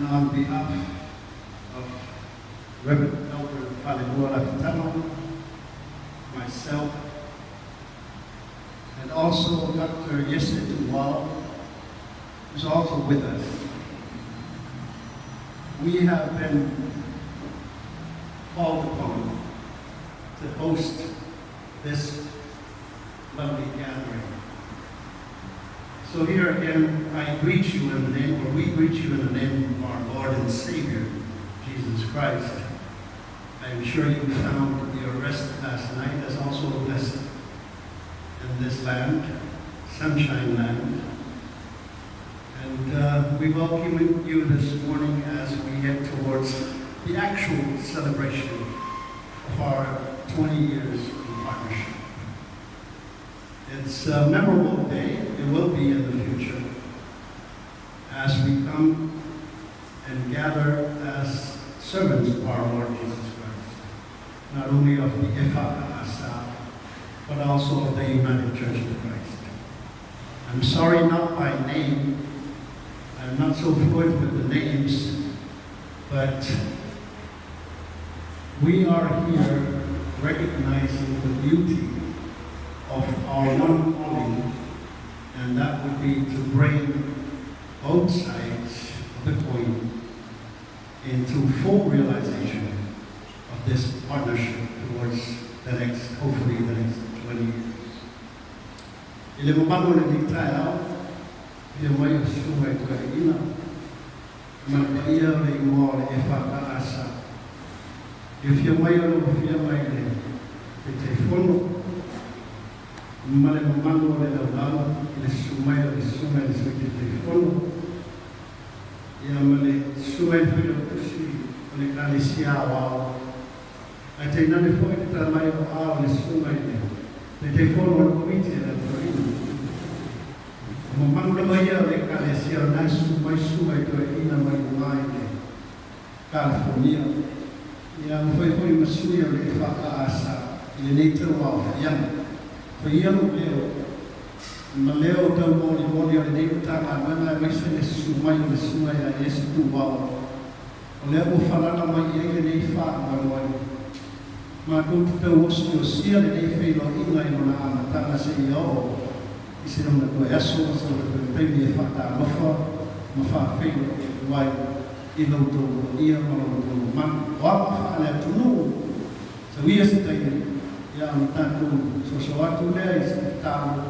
And on behalf of Reverend Elder Falelua Lafitano, myself, and also Dr. Yese Tuwal, who's also with us. We have been called upon to host this lovely gathering. So here again, I greet you in the name, or we greet you in the name of our Lord and Savior, Jesus Christ. I am sure you found your rest last night as also a blessing in this land, Sunshine Land. And we welcome you this morning as we head towards the actual celebration of our 20 years in partnership. It's a memorable day, it will be in the future, as we come and gather as servants of our Lord Jesus Christ, not only of the EFAKS, but also of the United Church of Christ. I'm sorry, not by name. I'm not so fluent with the names, but we are here recognizing the beauty of our one calling, and that would be to bring both sides of the coin into full realization of this partnership towards the next, hopefully the next 20 years. I le mamalu o lenei taeao, afio mai o susuga i toeaiina, ma le paia o le igoa o le EFKS. I afio mai o lau afioga i le Taitaifono, ma le mamalu o le laulau i le susu mai o le susuga i le Sui Taitaifono, ia ma le susuga i le Failautusi o le Ekalesia Aoao, ae tainane foi le tala mai o aao i le susuga i le Taitaifono o le Komiti a le Au Toeaina. O mamalu lava ia o le Ekalesia o lena e susu mai susuga i toeaiina mai luga i le Kalifonia, ia ma fai foi ma sui o le EFKS i lenei tauaofiaga. Fai ia lou leo ma leo taumolimoli o lenei Matagaluega aemaise le susu mai o le Susuga ia Iesu Tuuvao, o lea ua falala mai i ai lenei faamoemoe. Matou te tauosiosia lenei feiloaiga i lona amataga seia oo i se ona toe aso ma se ona toe taimi e faatalofa ma faafeiloai atu ai i lo outou paia ma lo outou mamalu. O aga faale-atunuu, sau ia se taimi, ia ona tatou soso atu lea i se tatalo,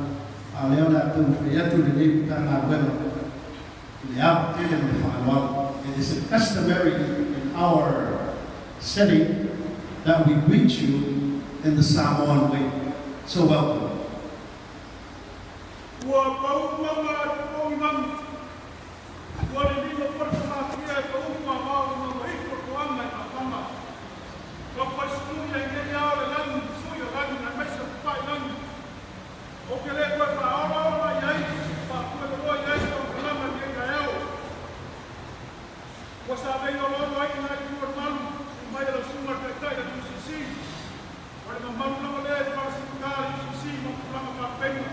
a o lea o le a taumafai atu lenei Matagaluega i le ava tele ma le faaaloalo. It is customary in our setting that we greet you in the Samoan way. So welcome. Ua pau mauga i popogi manu, Ua lililo foi le tamatia e ka upu a vao i maua ifo le toaga i mafana. Ka fai sulu ia i nei ao le lagi, sui o lagi aemaise o papa'i lagi. Ou te le toe faaolaola i ai, faapueloloa i ai se faamatalaga i lenei taeao. Ua savei oloolo ai i nai itu o le malu, sui mai e lau susuga le Taitai a le UCC. O le mamalu lava lea i le fale sifutā a le UCC ma tulaga faapeina.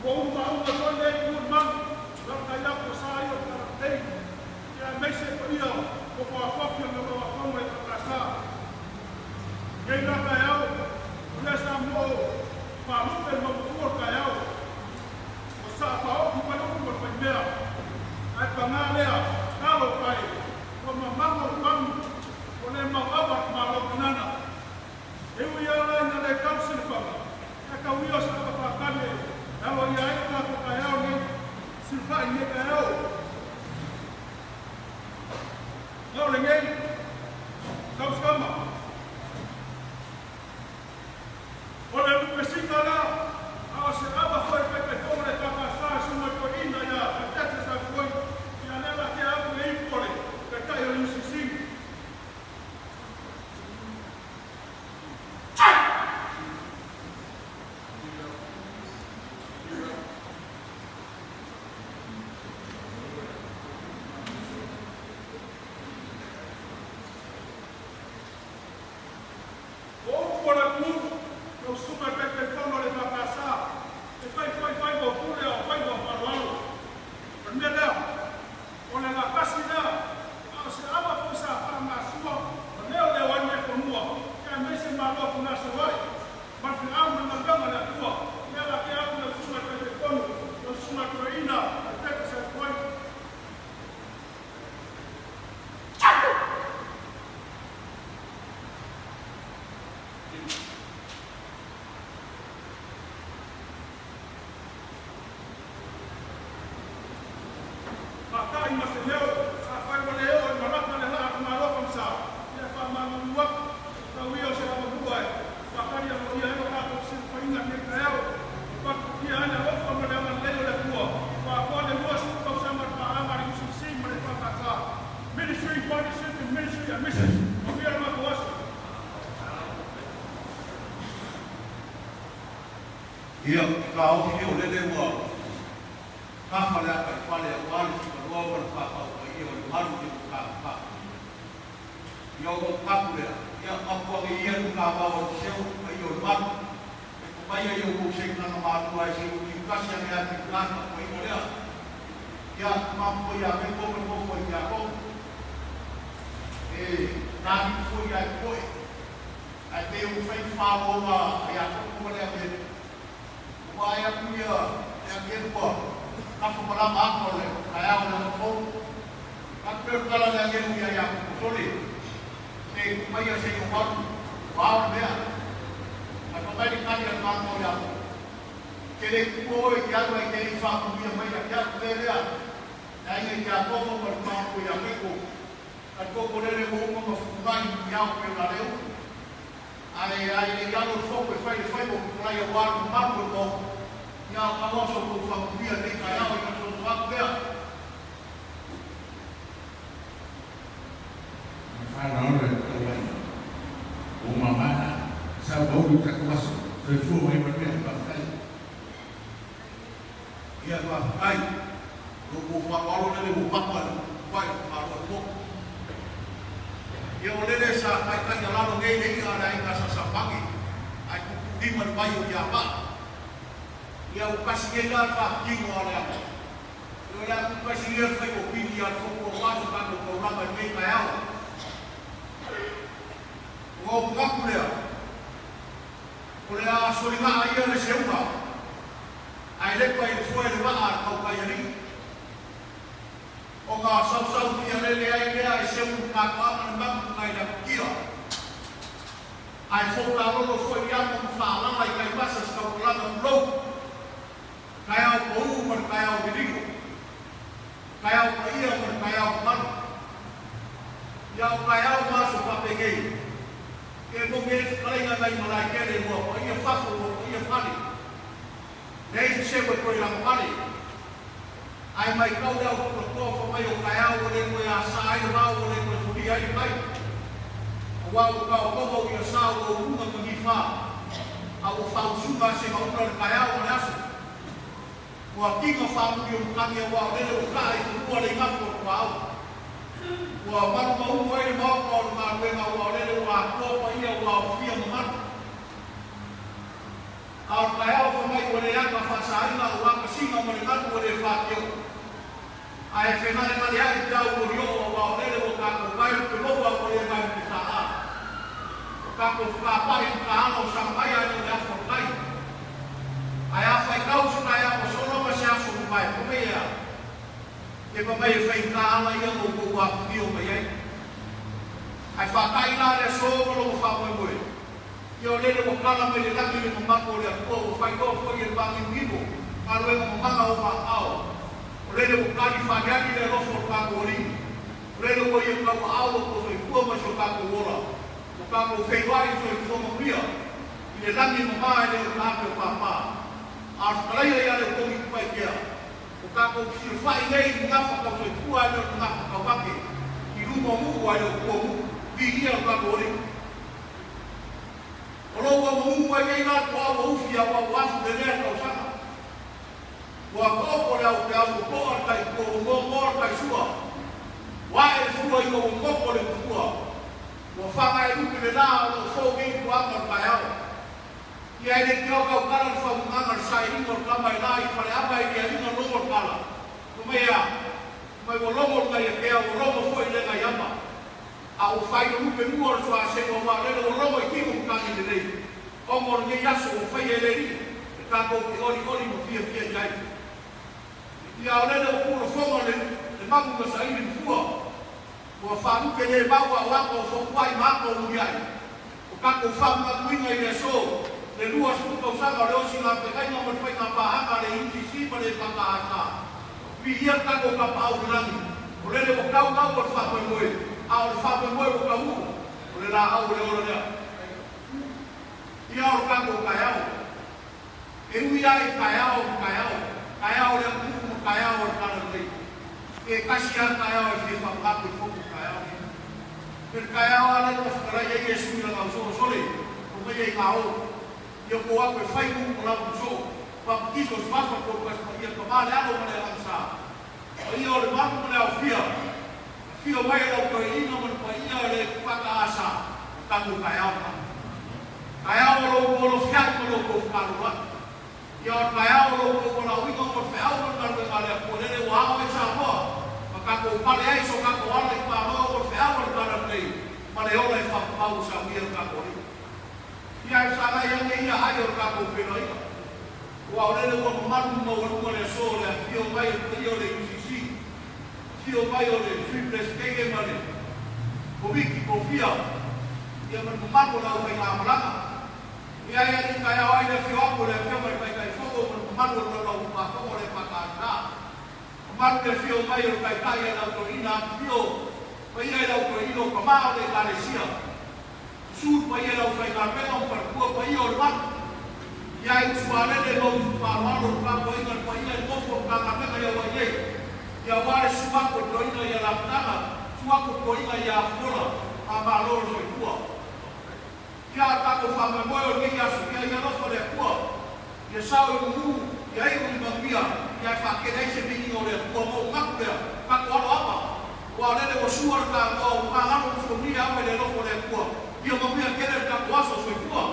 Ua ulu maauga foi lea itu o le malu, lalatai atu o sa ia o le Talalelei, ia aemaise e paia o Foafoafi o le Laulau-a-Fono e EFKS. Nei la taeao, o lea sa mo faalupe le maumafua o le taeao. Ua saa faaofi mai upu ma le faimea, ae paga lea, talofa e, ua mamago le manu, ua le mauaua le Malo Kanana. E ui lava la ina le tausi le faga, ae tau ia o se ava faatali e aloaia ai lo tatou taeao nei, sulufai i lenei taeao. Na o lenei tausikama. O le lupe sika la, a o se ava foi Taitaifono le EFKS e susuga i toeaina ia Taitasi Safuoi, ia lea la tea atu le ipu o le Taitai o le UCC. Fai ma se leo, afai ua le oo i Malata le laa a le Malo Famasā, ia e faamalulu atu, tau ia o se avamua e faatali aloaia ai lo tatou fesilafaiga i lenei taeao, e patutagia ai le alofa ma le agalelei o le Atua ua atoa le 20 tausaga o le paaga a le UCC ma le EFKS, Ministry Partnership in Ministry and Missions. Manuia le matou aso. Ia, taofi o lele ua tafa le ata i fale aua le sigaloa ma le faataupaia o le malu i le matata. Ia ona ou tapu lea, ia mapu ane ia le matavao a le seu paia o le malu, e pamaia i outou seitaga malua ai se i utiutasi ane atu i ina le tapuaiga lea. Ia, mapu ia Meko ma le nofo ai Tiakono. E tanimu foi ia e popoe. Ae pei ua fai faaoga a Iakopo ma le agelu. Ua vaai atu ia le agelu ua tafa malama atu o le taeao o le aso fou. Atu lea o le tala a le agelu ia Iakopo, Sole, se i tuu maia se i ou alu, ua ao le mea. Ae fai mai le tali a le Malo o Iakopo, Ke le tuua oe i te alu ae te le i faamanuia mai ia te au. Le lea, le aiga i Iakopo ma le maopu ia Meko. A koko lele ua uma ma futunai i ao pei o la le upu. Ae a i le i alo le foku e fai le faiva o Pupulai aua le mamalu o le Maota, ia o tau aso tou faamanuia nei taeao i atoatoa atu lea. Ma faaaloalo e tau ai ua mamana sau auli o tatou aso. Soifua ma ia manuia. Faafetai. Ia faafetai. O lou faaaloalo lele ua papa i le pai o le Malo o le Motu. Ia o lele sa taitai alalo nei le i'a a le aiga sa Samage ae tuutuulima i le vai o Iavaa. Ia ua kasi nei la le faatino a le ata. Ia o le a tuukasi lea le faiva o pili ia le fotu aua so tatou taulaga i lenei taeao. Ona ou manatu lea, o le a soligaa ia le seuga ae lepa i le foe le vaa a le tautai alii. Ona sausau fialele ai lea e seu i mataaga le magu nai le atutia. Ae foutalolo foi i amo ma faalala i taivasa se tautalaga tulou. Taeao pau ma le taeao lililo. Taeao paia ma le taeao mamalu. Ia o taeao ma aso faapenei. E momi ai fetalaiga nai malaetele ua paia fafo ua paia fale. Leai se seu e toe lagomale. Ae maitau le au tulatoa fa mai o taeao ua le toe asa ai le vao ua le toe folia ai le tai. Aua ua taotoga o ia sa ua uluga ma nifa, a ua faausuga a segaula le taeao ma le aso. Ua tino faamuli o matagi aua o lele ua kaa i fanua le igafu o le tuaau. Ua malumaunu ai le maota o le galuega aua o lele ua atoa paia ua aofia mamalu. A o le taeao fa mai ua le aga faasaina aua tasiga ma le galu ua le faatio. Ae fegalegaleai peau ua lioo aua o lele ua tatou vae lupe maua ua le vae lupe faa. Ua tatou fakapai i mataala o Sagamai ae le o le afu o le tai. Ae a faitau se taeao ua sola ma se aso ua vae, fa mai e a? Ke fa mai e faigata ala ia ma outou afifio mai ai. Ae faatai la le aso ma lona faamoemoe. Ia o lele ua kala mai le lagi le mamalu o le Atua ua faailoa foi e le vagigino galuega mamana o maao. O lele ua kali faaaliali le alofa o le tatou Alii. O lele ua ia tauaao lo outou soifua ma si o tatou ola. Ua tatou feiloai i le soifua manuia i le lagi mama e le o le taape o pāpā. A o le fetalaiga ia le outou i Tupaitea, ua tatou fesilafai nei i le gafa tau soifua e le o le gafa tau mate, i luma o nuu ae le o tua o nuu. Viia lo tatou Alii. O lou ua mumu ai nei la tuaa ua ufi aua ua afu le lea tausaga. Ua tooko le au peau ua toa le tai tua ua moamoa le tai sua. Ua ae le fua ina ua moko le mafua. Ua faga e lupe le la o loo fou nei tuaaga o le taeao. Ia e le tio tautala le faumugaga le sailiga o le tama e la i faleava e liaina logo le tala. Fai mai e a? Fai mai ua logo le gaiatea ua logo foi le gaiama. A ua faia lupe mua o le suaseu aua lele ua logo i tino matagi lelei. Ona o lenei aso ua faia e le Alii e tatou te olioli ma fiafia i ai. Ia o lele ua pulofoga le le magu ma saili le fua. Ua faalupe le mau a o ata o fotuai ma ata o muliai. O tatou faamanatuina i le aso le 20 tausaga o le osigafeagaiga ma le faiga paaga a le UTC ma le EFKS. Viia le tatou Tapaau i le lagi. O lele ua tau gau o le faamoemoe, a o le faamoemoe ua taunuu, o le laau o le ola lea. Ia o le tatou taeao, e ui lava i taeao ma taeao, taeao o le atunuu ma taeao o le Talalelei, e tasi lava le taeao e fia faamanatu i le Fono le taeao lenei. E le taeao lava lea na fetalai ai Iesu i lana ausoo sole, fai mai ai na o, ia outou atu e fai nuu ma latou soo, papatiso i suafa 31 Paia Tama le Alo ma le Agaga Sa. Paia o le malu ma le aofia, afio mai e lau toeaina ma le paia o le EFKS o tatou taeao lena. Taeao o lo outou alofia'i ma lo outou femaloloa'i. Ia o le taeao o lo outou valaauina mo le feau ma le galuega a le Atua lele ua ao ai Samoa ma tatou pale ai so tatou ala i Malo mo le feau a le Talalelei ma le ola e faamamau o saunia lo tatou Alii. Ia e sagai ane ia ai o le tatou feiloaiga. Aua o lele ua mamalu ma maualuga le aso o le afifio mai o le paia o le UCC, afio mai o le Sui Peresetene ma le Komiti Tofia, ia ma le mamalu o le aufaigamalaga. Ia e alii taeao ai le afio atu o le Afioga i le Taitaifono ma le mamalu o le Laulau-a-Fono o le EFKS. Mamalu le afio mai o le Taitai a le Au Toeaina, afifio paia i le Au Toeaina o Tama o le Ekalesia. Susu le paia i le aufaigaluega ma faletua paia o le malu. Ia e usu alele ma usu faaaloalo le tapuaiga le paia i le nofo o le Matagaluega i Hawaii nei. Ia aua le susu atu o le toeaina ia Lafutaga, susu atu o le toeaina ia Afuola, faamalo le soifua. Ia a tatou faamoemoe o lenei aso, ia i alofa le Atua, ia sao i mumu, ia iu i manuia, ia e faatele ai se viiga o le Atua ma ou manatu lea, tatou alo apa, aua o lele ua sua le tagoa, ua magalo ma suamia au e le alofa o le Atua, ia manuia tele le tatou aso, soifua.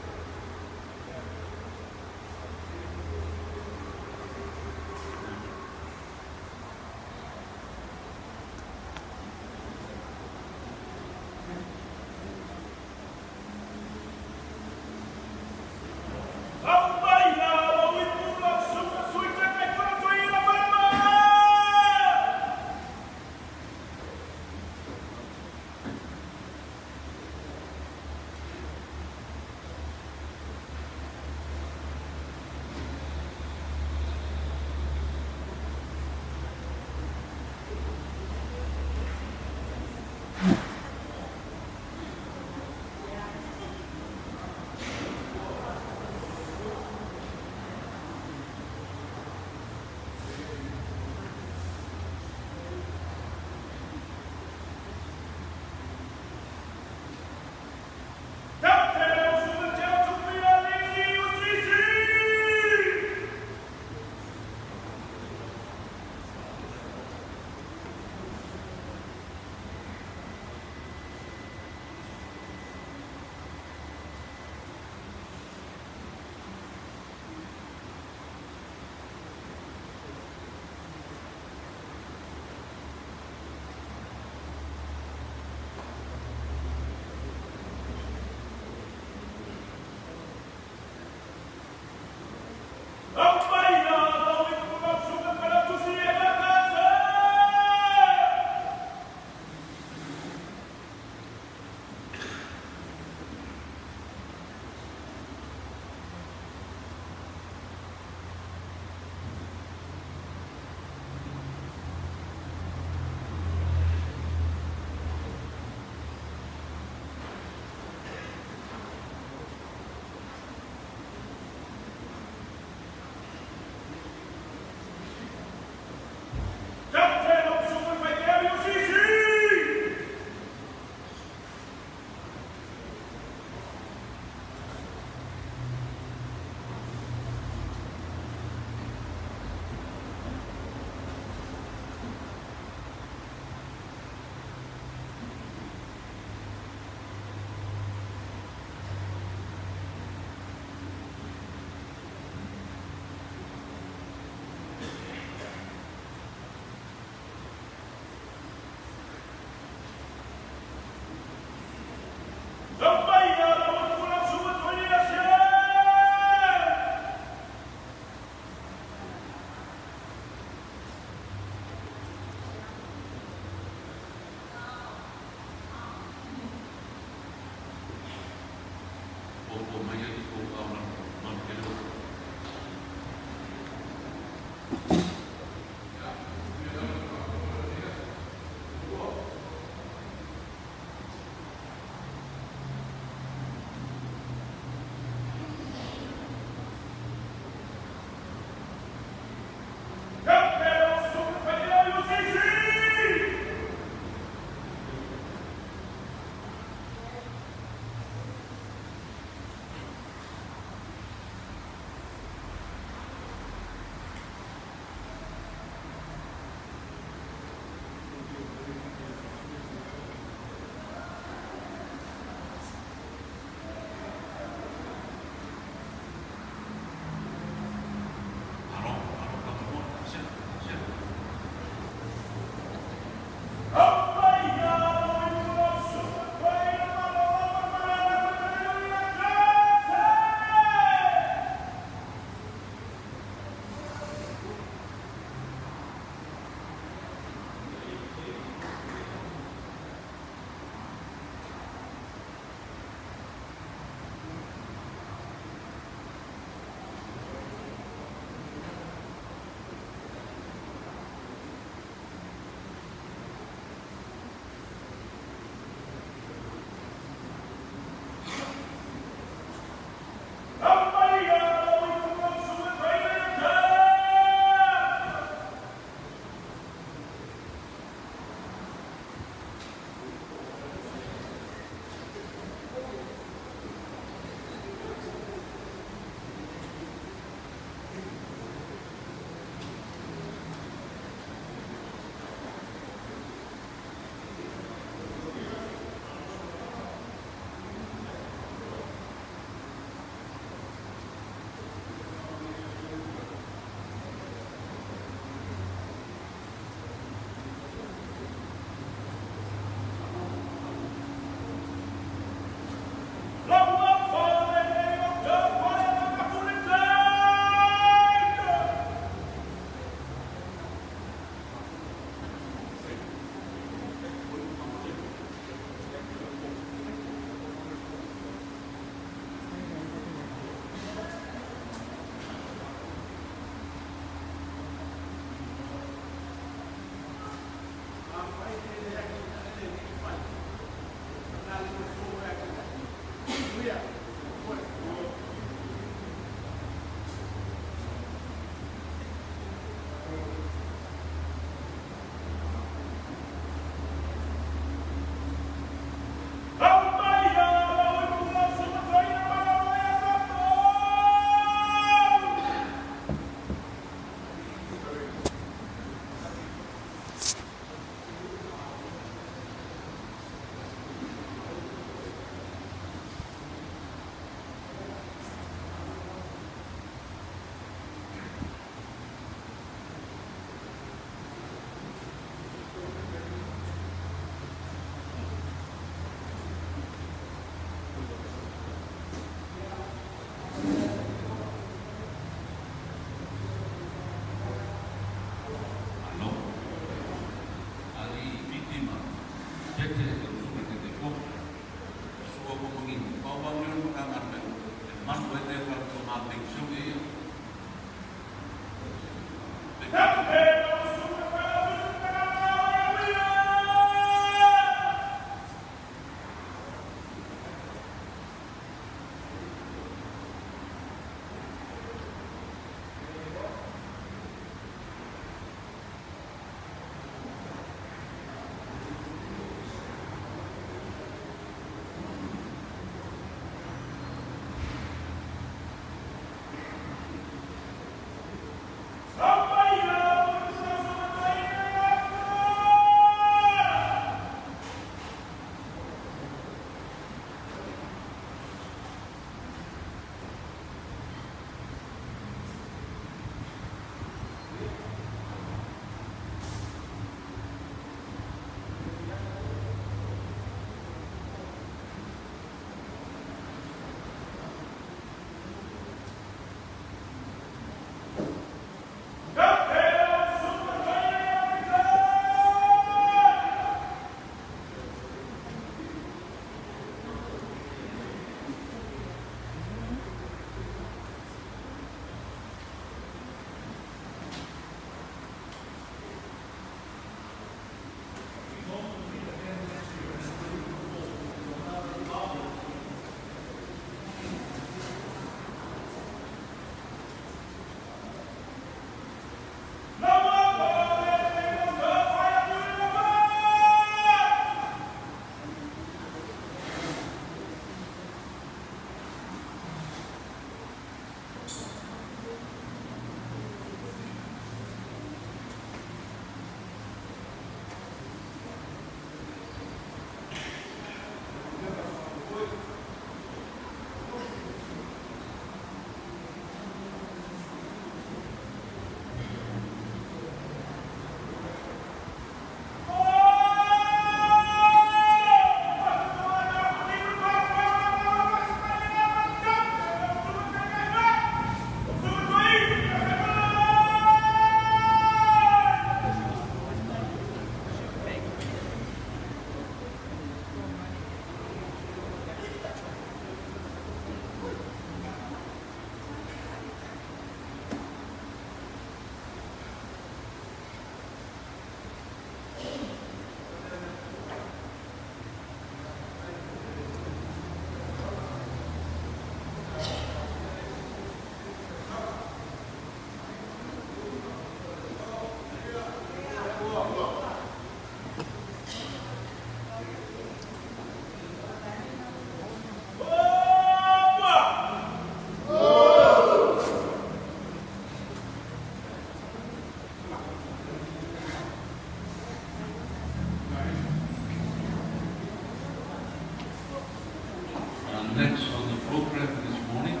Next on the program this morning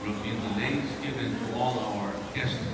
will be the leis given to all our guests.